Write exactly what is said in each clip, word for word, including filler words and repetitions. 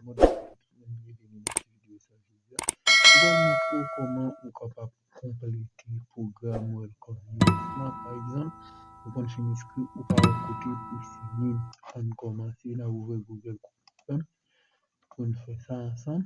Mwen revini nan ti videyo sa jodi a. Mwen pral montre w kòman ou kapab konplete pwogram Welcome U S la. Pa egzanp, ou konn fin enskri, ou pa wè kote pou siyen. Ann kòmanse, n ap ouvè Google Chrome pou n fè sa ansanm.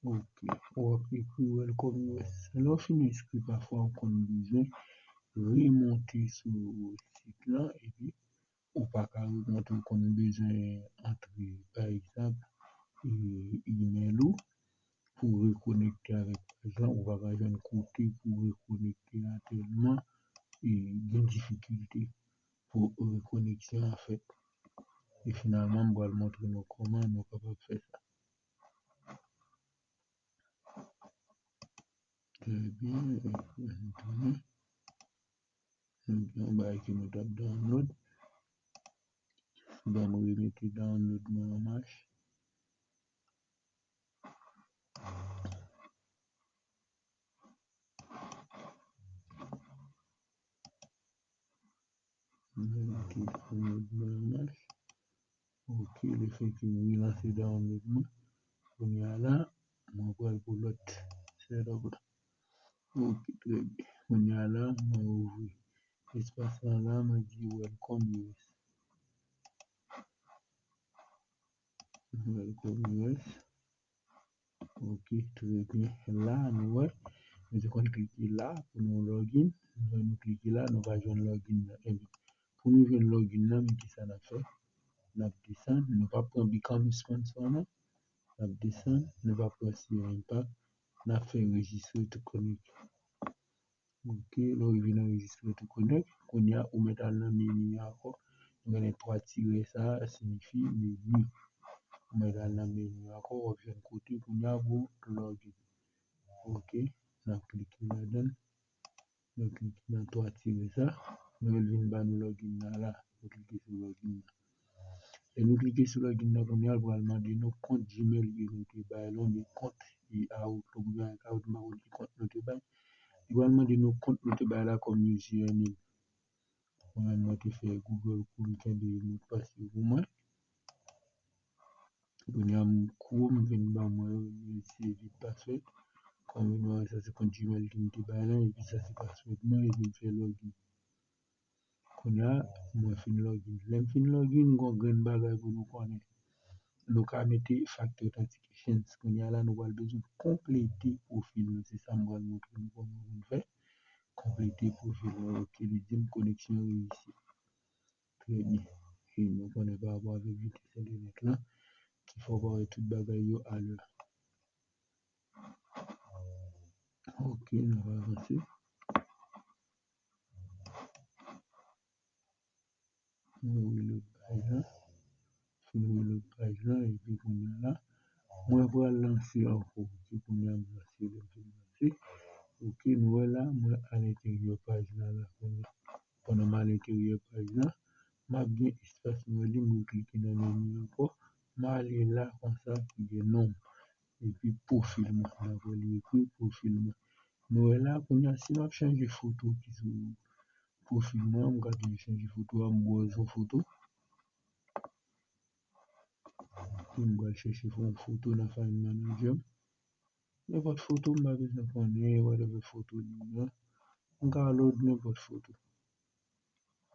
Ok, w ap ekri Welcome U S. Lè w fin enskri, pafwa ou konn bezwen remonte sou sit lan, epi ou pa ka remonte, ou konn bezwen antre, pa egzanp, e, imèl ou pou rekonekte avèk paj lan, ou pa ka jwenn kote pou rekonekte la tèlman, e, gen difikilte pou rekoneksyon an fèt. E finalman, m pral montre nou kòman nou kapab fè sa. Trè byen, e, nou tounen. Nou gen yon bagay ke nou t ap download. Ban m remete download mwen an mach. Mwen remete download mwen an mach. Ok, lefètke m relanse download mwen. Kounye a la, mwen pral pou lòt setup la. Ok, trè byen. Kounye a la, mwen ouvri espas lan la, mwen di Welcome U S. Welcome U S. Ok, trè byen. La, nou wè, nou te konn klike la pou nou login. Lè nou klike la, nou pa jwenn login nan. Ebyen, pou nou jwenn login nan, men kisa n ap fè? N ap desann, nou p ap pran Become a Sponsor non. N ap desann, nou p ap pran Share Impact, n ap fè Register to Connect. Ok, lè w rive nan Register to Connect, kounye a ou mèt al nan meni a ankò. Nou konnen twa tirè sa a siyifi meni. Ou mèt al nan meni a ankò, w ap jwenn kote kounye a pou login. Ok, n ap klike ladan l. Nou klike nan twa tirè sa. Nou wè l vin ba nou login nan la. Nou klike sou login nan. Lè nou klike sou login nan kounye a, l pral mande nou kont Gmail ke nou te bay la, oubyen kont e Outlook, oubyen Outlook, m pa konn ki kont nou te bay. Li pral mande nou kont nou te bay la kòm username. Mwen menm, mwen te fè Google Chrome kenbe mot de passe yo pou mwen. Kounye a, m Chrome vin ban mwen yo, se vide password. Kòm nou wè, sa se kont Gmail ke m te bay la, epi sa se password mwen, epi m fè login. Kounye a, mwen fin login. Lè m fin login, gon grenn bagay pou nou konnen. Nou ka mete factor authentication. Kounye a la, nou pral bezwen konplete pwofil nou. Se sa m pral montre nou kòman pou n fè. Konplete pwofil nou. Ok, li di m koneksyon reyisi. Trè byen. E nou konnen pa rapò avèk vitès entènèt lan, ki fè w pa wè tout bagay yo alè. Ok, n ap avanse. Mwen reload paj lan. Fin reload paj lan, epi kounye a la, mwen pral lanse ankò. Ok, kounye a m lanse, lè m fin lanse. Ok, nou wè la, mwen alenteryè paj la la kounye a. Pandan m alenteryè paj la, m ap gen espas mwen li, mwen klike nan meni ankò. M ale la konsa pou gen non m. Epi pwofil mwen. Dakò, li ekri pwofil mwen. Nou wè la, kounye a, si m ap chanje foto ki sou pwofil mwen, m ka toujou chanje foto a, m browse yon foto. Epi m pral chèche fè yon foto nan Find Manager. Nenpòt foto, m pa bezwen konnen whatever foto li ye. M ka load nenpòt foto.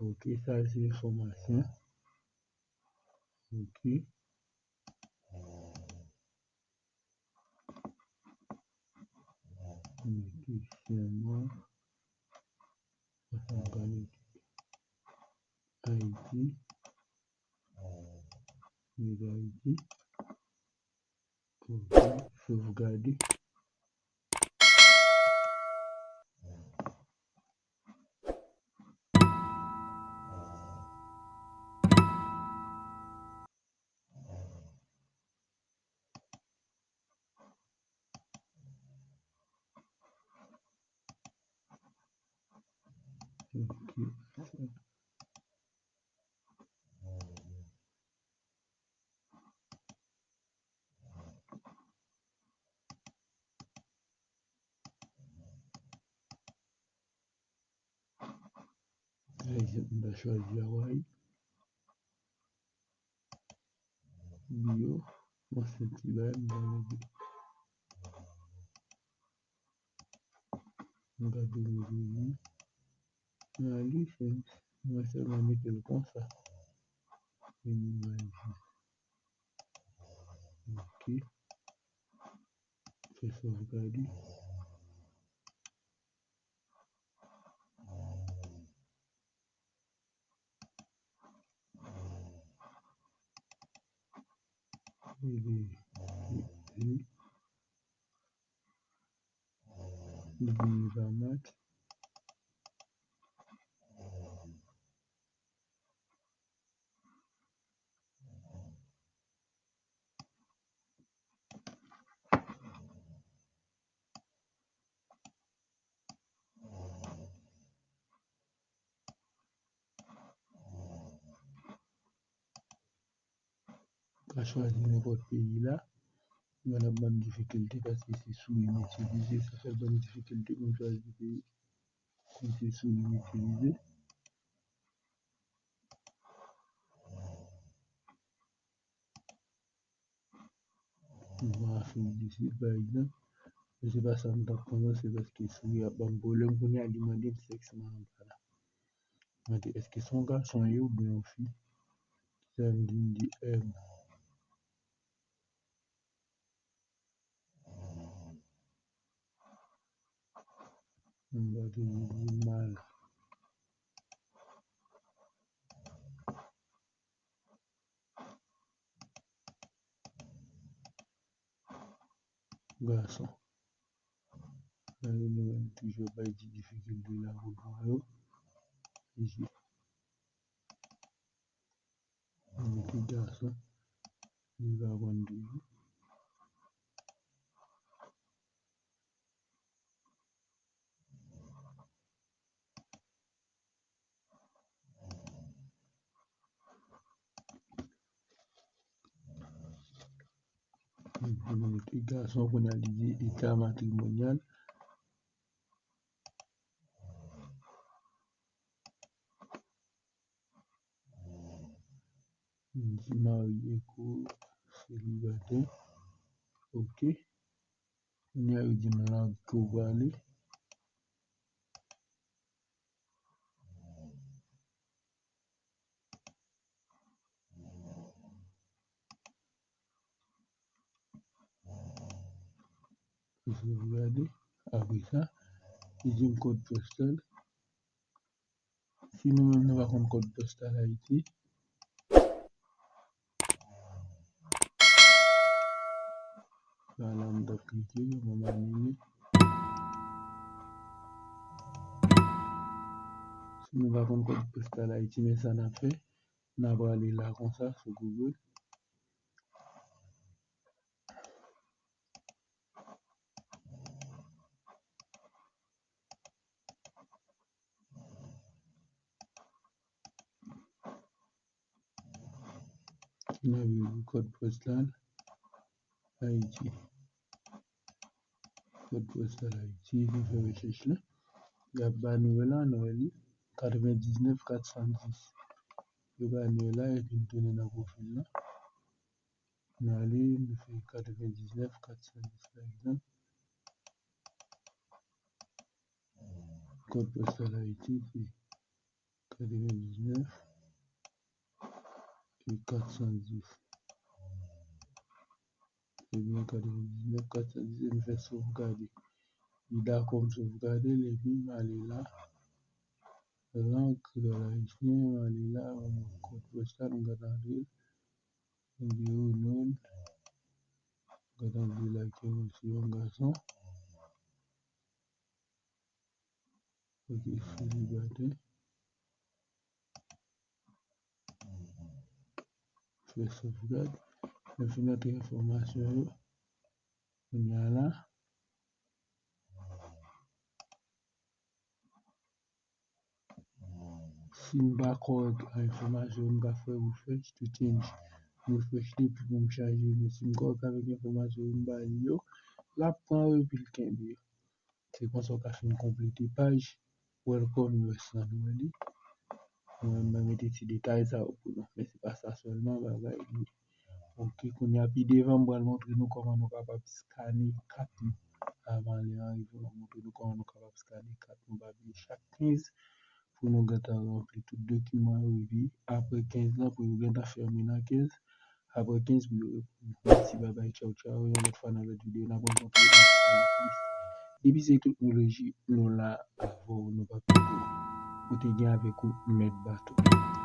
Ok, sa se enfòmasyon. Ok. Mete sèlman, ansanm pa mete Ayiti, mete Ayiti. Ok, sovgade. Ok. Pa egzanp, m ta chwazi Hawaii. Bio. Bon, se ti bagay, m pa mete. M pa te mete li. Nan li, se, mwen sèlman mete l konsa. Minimize. Ok. Fè sovgade. Li, li, li, li pa match. Ou ka chwazi nenpòt peyi la. Mwen ap ban m difikilte paske se sourit m itilize, sa fè l ban m difikilte pou m chwazi peyi. Kòm se sourit m itilize. Mwen Afrik di Sid, pa egzanp. Men se pa sa m t ap pran, se paske sourit ap ban m pwoblèm kounye a, li mande m sèks manman pa la. Mande, èske se yon gason ye oubyen yon fi? Sa m di, m di M. M pa toujou di mal. Gason. Sa yo nou menm toujou bay ti difikilte la pou nou yo. Isi. Mete gason. Li pa konn toujou. Mete gason kounye a li di eta matrimonyal. Li di marye kou selibatè. Ok. Kounye a yo di m lang ke w pale. Gade, apre sa, li di m kòd postal. Si nou menm nou pa konn kòd postal Ayiti, la, la, m t ap klike, mwen m anile. Si nou pa konn kòd postal Ayiti, men sa n ap fè, n a prale la konsa sou Google. N ap jwenn kòd postal Ayiti. Kòd postal Ayiti, nou fè rechèch la. Y ap ba nou la, nou wè li, katrevendiznèf kat san dis. Yo ba nou la, epi n tounen nan pwofil la. Nou ale, nou fè katrevendiznèf kat san dis, pa egzanp. Kòd postal Ayiti, se katrevendiznèf e kat san dis. Ebyen, katrevendiznèf kat san dis, e m fè sovgade. Li dakò m sovgade l, epi m ale la. Lang kreyòl ayisyen, m ale la, kòd postal, m gade antre l. Ebyen, ou non, m gade antre la ke m se yon gason. Ok, selibatè. Fè sovgad. Mwen fin antre enfòmasyon yo. Kounye a la, si m pa kòrèk ak enfòmasyon yo, m ka fè refresh to change. Refresh li pou m chaje. Men si m kòrèk avèk enfòmasyon yo, m ba li yo, l ap pran yo epi l kenbe yo. Se konsa w ka fin konplete paj Welcome U S lan, nou wè li. Mwen, mwen mete ti detay sa yo pou nou. Men se pa sa sèlman bagay li. Ok, kounye a pi devan, m pral montre nou kòman nou kapab skane kat nou. Avan lè an rive, m ap montre nou kòman nou kapab skane kat nou. Pa bliye chak kenz pou nou gentan ranpli tout dokiman yo, epi apre kenz lan pou yo gentan fèmen nan kenz. Apre kenz pou yo reponn. Mèsi, babay, tchaw, tchaw. Yon lòt fwa nan lòt videyo, n ap rankontre ansanm plis. Depi se teknoloji, nou la avè w, nou p ap kite w. Ou te gen avèk ou Mèt Bato.